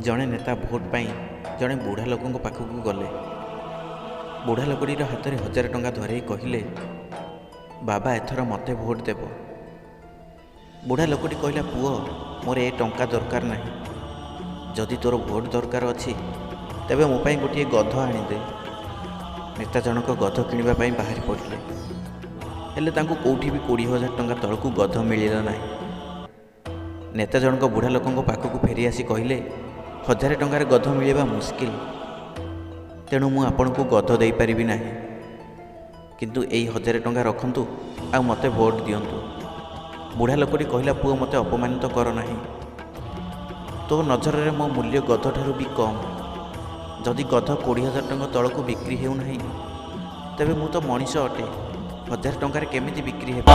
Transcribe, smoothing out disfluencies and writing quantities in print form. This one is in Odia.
ଜଣେ ନେତା ଭୋଟ ପାଇଁ ଜଣେ ବୁଢ଼ା ଲୋକଙ୍କ ପାଖକୁ ଗଲେ। ବୁଢ଼ା ଲୋକଟିର ହାତରେ 1000 ଟଙ୍କା ଧରେଇ କହିଲେ, ବାବା, ଏଥର ମୋତେ ଭୋଟ ଦେବ। ବୁଢ଼ା ଲୋକଟି କହିଲା, ପୁଅ, ମୋର ଏ ଟଙ୍କା ଦରକାର ନାହିଁ। ଯଦି ତୋର ଭୋଟ ଦରକାର ଅଛି, ତେବେ ମୋ ପାଇଁ ଗୋଟିଏ ଗଧ ଆଣିଦେ। ନେତା ଜଣକ ଗଧ କିଣିବା ପାଇଁ ବାହାରି ପଡ଼ିଲେ। ହେଲେ ତାଙ୍କୁ କେଉଁଠି ବି 20,000 ଟଙ୍କା ତଳକୁ ଗଧ ମିଳିଲା ନାହିଁ। ନେତା ଜଣକ ବୁଢ଼ା ଲୋକଙ୍କ ପାଖକୁ ଫେରି ଆସି କହିଲେ, 1000 ଟଙ୍କାରେ ଗଧ ମିଳିବା ମୁସ୍କିଲ, ତେଣୁ ମୁଁ ଆପଣଙ୍କୁ ଗଧ ଦେଇପାରିବି ନାହିଁ। କିନ୍ତୁ ଏଇ 1000 ଟଙ୍କା ରଖନ୍ତୁ ଆଉ ମୋତେ ଭୋଟ ଦିଅନ୍ତୁ। ବୁଢ଼ା ଲୋକଟି କହିଲା, ପୁଅ, ମୋତେ ଅପମାନିତ କର ନାହିଁ। ତୋ ନଜରରେ ମୋ ମୂଲ୍ୟ ଗଧଠାରୁ ବି କମ୍। ଯଦି ଗଧ 20,000 ଟଙ୍କା ତଳକୁ ବିକ୍ରି ହେଉନାହିଁ, ତେବେ ମୁଁ ତ ମଣିଷ ଅଟେ, 1000 ଟଙ୍କାରେ କେମିତି ବିକ୍ରି ହେବି?